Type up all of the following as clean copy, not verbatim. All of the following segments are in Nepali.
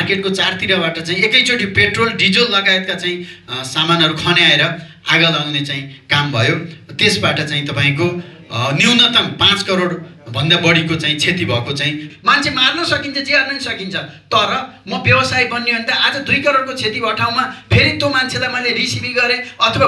मार्केटको चारतिरबाट चाहिँ एकैचोटि पेट्रोल डिजल लगायतका चाहिँ सामानहरू खन्याएर आगो लगाउने चाहिँ काम भयो। त्यसबाट चाहिँ तपाईको न्यूनतम 5 करोड भन्दा बढीको चाहिँ क्षति भएको चाहिँ मान्छे मार्न सकिन्छ, ज्यार्न सकिन्छ। तर म व्यवसाय बन्यो भने त आज 2 करोडको क्षति भएको ठाउँमा फेरि त्यो मान्छेलाई मैले रिसिभी गरेँ अथवा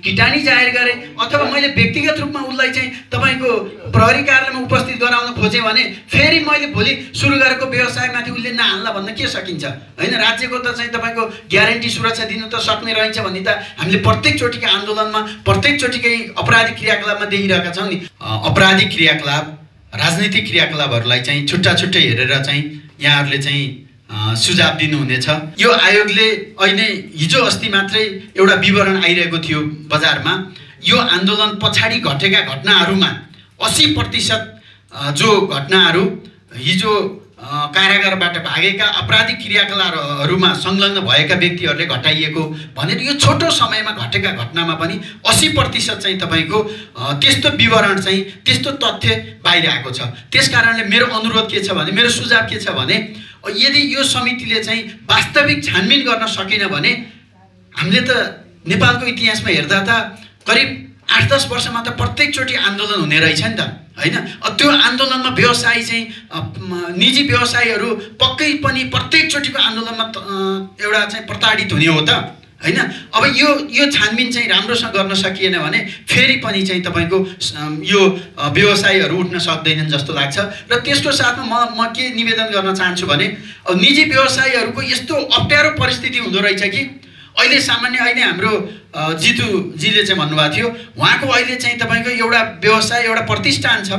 किटानी जाहेर गरेँ अथवा मैले व्यक्तिगत रूपमा उसलाई चाहिँ तपाईको प्रहरी कार्यालयमा उपस्थित गराउन खोजेँ भने फेरि मैले भोलि सुरु गरेको व्यवसायमाथि उसले नहाल्ला भन्न के सकिन्छ हैन। राज्यको त चाहिँ तपाईको ग्यारेन्टी सुरक्षा दिनु त सक्ने रहन्छ भन्ने त हामीले प्रत्येक चोटिको आन्दोलनमा प्रत्येक चोटिकै अपराधिक क्रियाकलापमा देखिरहेका छौं नि। अपराधिक क्रियाकलाप राजनीतिक क्रियाकलापहरूलाई चाहिँ छुट्टा छुट्टै हेरेर चाहिँ यहाँहरूले चाहिँ सुझाव दिनुहुनेछ। यो आयोगले अहिले हिजो अस्ति मात्रै एउटा विवरण आइरहेको थियो बजारमा। यो आन्दोलन पछाडि घटेका घटनाहरूमा 80% जो घटनाहरू हिजो कारागारबाट भागेका आपराधिक क्रियाकलापहरूमा संलग्न भएका व्यक्तिहरूले घटाइएको भनेर यो छोटो समयमा घटेका घटनामा पनि 80% चाहिँ तपाईको त्यस्तो विवरण चाहिँ त्यस्तो तथ्य बाहिर आएको छ। त्यसकारणले मेरो अनुरोध के छ भने, मेरो सुझाव के छ भने, यदि यो समितिले चाहिँ वास्तविक छानबिन गर्न सकेन भने हामीले त नेपालको इतिहासमा हेर्दा त करिब 8-10 वर्षमा त प्रत्येक चोटि आन्दोलन हुने रहेछ नि त हैन। त्यो आन्दोलनमा व्यवसायी चाहिँ निजी व्यवसायीहरू पक्कै पनि प्रत्येक चोटिको आन्दोलनमा एउटा चाहिँ प्रताडित हुने हो त हैन। अब यो छानबिन चाहिँ राम्रोसँग गर्न सकिएन भने फेरि पनि चाहिँ तपाईको यो व्यवसायीहरू उठ्न सक्दैनन् जस्तो लाग्छ। र त्यसको साथमा म के निवेदन गर्न चाहन्छु भने, निजी व्यवसायीहरूको यस्तो अप्ठ्यारो परिस्थिति हुँदो रहेछ कि अहिले सामान्य हाम्रो जितुजीले चाहिँ भन्नुभएको थियो, उहाँको अहिले चाहिँ तपाईको एउटा व्यवसाय एउटा प्रतिष्ठान छ,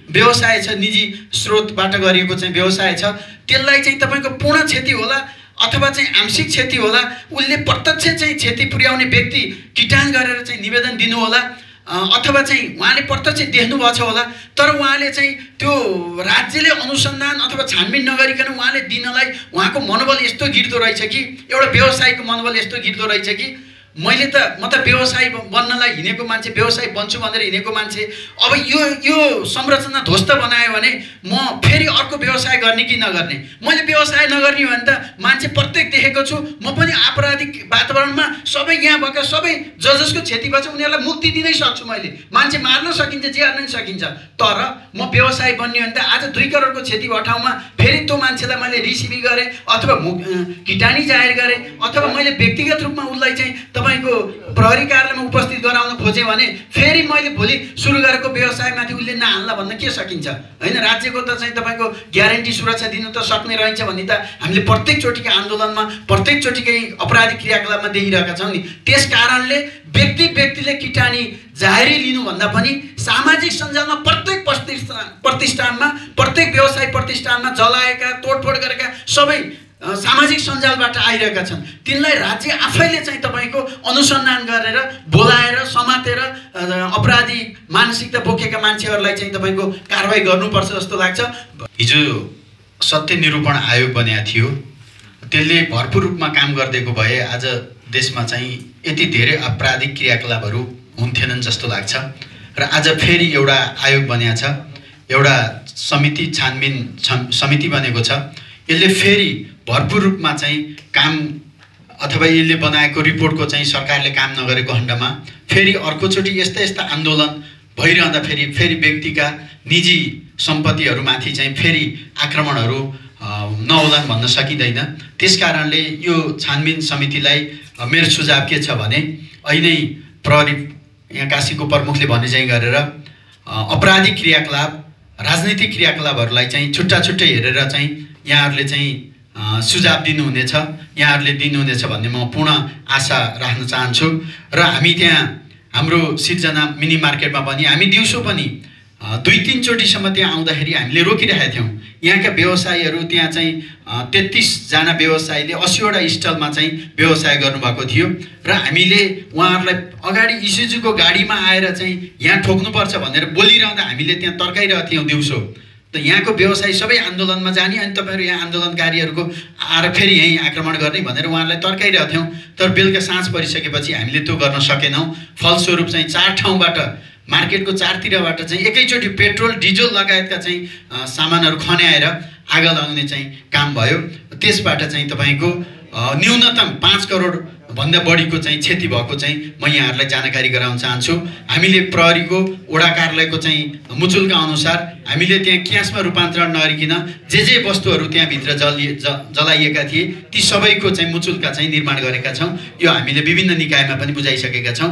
व्यवसाय छ, निजी स्रोतबाट गरिएको चाहिँ व्यवसाय छ। त्यसलाई चाहिँ तपाईको पूर्ण क्षति होला अथवा चाहिँ आंशिक क्षति होला, उसले प्रत्यक्ष चाहिँ क्षति पुर्याउने व्यक्ति किटान गरेर चाहिँ निवेदन दिनु होला अथवा चाहिँ उहाँले प्रत्यक्ष देख्नुभएको छ होला। तर उहाँले चाहिँ त्यो राज्यले अनुसन्धान अथवा छानबिन नगरिकन उहाँले दिनलाई उहाँको मनोबल यस्तो गिर्दो रहेछ कि, एउटा व्यवसायको मनोबल यस्तो गिर्दो रहेछ कि म त व्यवसाय बन्नलाई हिँडेको मान्छे, व्यवसाय बन्छु भनेर हिँडेको मान्छे, अब यो संरचना ध्वस्त बनायो भने म फेरि अर्को व्यवसाय गर्ने कि नगर्ने। मैले व्यवसाय नगर्ने भने त मान्छे प्रत्येक देखेको छु, म पनि आपराधिक वातावरणमा सबै यहाँ भएका सबै जसको क्षति भएछ उनीहरूलाई मुक्ति दिनै सक्छु। मैले मान्छे मार्न सकिन्छ, ज्यार्न सकिन्छ। तर म व्यवसाय बन्यो भने त आज 2 करोडको क्षति भएको ठाउँमा फेरि त्यो मान्छेलाई मैले रिसिभी गरेँ अथवा किटानी जाहेर गरेँ अथवा मैले व्यक्तिगत रूपमा उसलाई चाहिँ तपाईको प्रहरी कार्यालयमा उपस्थित गराउन खोजेँ भने फेरि मैले भोलि सुरु गरेको व्यवसायमाथि उसले नहाल्ला भन्न के सकिन्छ हैन। राज्यको त चाहिँ तपाईको ग्यारेन्टी सुरक्षा दिनु त सक्ने रहन्छ भन्ने त हामीले प्रत्येक चोटिको आन्दोलनमा प्रत्येक चोटिकै अपराधिक क्रियाकलापमा देखिरहेका छौं नि। त्यसकारणले व्यक्तिले किटानी जाहेरी लिनुभन्दा पनि सामाजिक सञ्जालमा प्रत्येक प्रतिष्ठानमा प्रत्येक व्यवसाय प्रतिष्ठानमा जलाएका तोडफोड गरेका सबै सामाजिक सञ्जालबाट आइरहेका छन्, तिनलाई राज्य आफैले चाहिँ तपाईको अनुसन्धान गरेर बोलाएर समातेर अपराधी मानसिकता बोकेका मान्छेहरूलाई चाहिँ तपाईको कारबाही गर्नुपर्छ जस्तो लाग्छ। हिजो सत्य निरूपण आयोग बनेको थियो, त्यसले भरपूर रूपमा काम गर्दिएको भए आज देशमा चाहिँ यति धेरै आपराधिक क्रियाकलापहरू हुन्थेनन् जस्तो लाग्छ। र आज फेरि एउटा आयोग बनेको छ, एउटा समिति छानबिन समिति बनेको छ। यसले फेरि भरपूर रूपमा चाहिँ काम अथवा यसले बनाएको रिपोर्टको चाहिँ सरकारले काम नगरेको खण्डमा फेरि अर्कोचोटि यस्ता आन्दोलन भइरहँदा फेरि व्यक्तिका निजी सम्पत्तिहरूमाथि चाहिँ फेरि आक्रमणहरू नहोलान् भन्न सकिँदैन। त्यसकारणले यो छानबिन समितिलाई मेरो सुझाव के छ भने, अहिले प्रहरी यहाँ काशीको प्रमुखले भने चाहिँ गरेर अपराधिक क्रियाकलाप राजनीतिक क्रियाकलापहरूलाई चाहिँ छुट्टा छुट्टै हेरेर चाहिँ यहाँहरूले चाहिँ सुझाव दिनुहुनेछ, यहाँहरूले दिनुहुनेछ भन्ने म पूर्ण आशा राख्न चाहन्छु। र हामी त्यहाँ हाम्रो सिर्जना मिनी मार्केटमा पनि हामी दिउँसो पनि 2-3 चोटिसम्म त्यहाँ आउँदाखेरि हामीले रोकिरहेका थियौँ। यहाँका व्यवसायीहरू त्यहाँ चाहिँ 33 जना व्यवसायीले 80वटा स्टलमा चाहिँ व्यवसाय गर्नुभएको थियो र हामीले उहाँहरूलाई अगाडि इस्युजीको गाडीमा आएर चाहिँ यहाँ ठोक्नुपर्छ भनेर बोलिरहँदा हामीले त्यहाँ तर्काइरहेका थियौँ दिउँसो। त यहाँको व्यवसायी सबै आन्दोलनमा जाने अनि तपाईहरु यहाँ आन्दोलनकारीहरूको आएर फेरि यही आक्रमण गर्ने भनेर उहाँलाई तर्काइरहेका थियौँ। तर बेलुका साँझ परिसकेपछि हामीले त्यो गर्न सकेनौँ। फलस्वरूप चाहिँ 4 ठाउँबाट मार्केटको चारतिरबाट चाहिँ एकैचोटि पेट्रोल डिजल लगायतका चाहिँ सामानहरू खन्याएर आगो लगाउने चाहिँ काम भयो। त्यसबाट चाहिँ तपाईँको न्यूनतम 5 करोड भन्दा बढीको चाहिँ क्षति भएको चाहिँ म यहाँहरूलाई जानकारी गराउन चाहन्छु। हामीले प्रहरीको वडा कार्यालयको चाहिँ मुचुल्का अनुसार हामीले त्यहाँ क्यासमा रूपान्तरण नगरिकन जे वस्तुहरू त्यहाँभित्र जलाइएका थिए ती सबैको चाहिँ मुचुल्का चाहिँ निर्माण गरेका छौँ। यो हामीले विभिन्न निकायमा पनि बुझाइसकेका छौँ।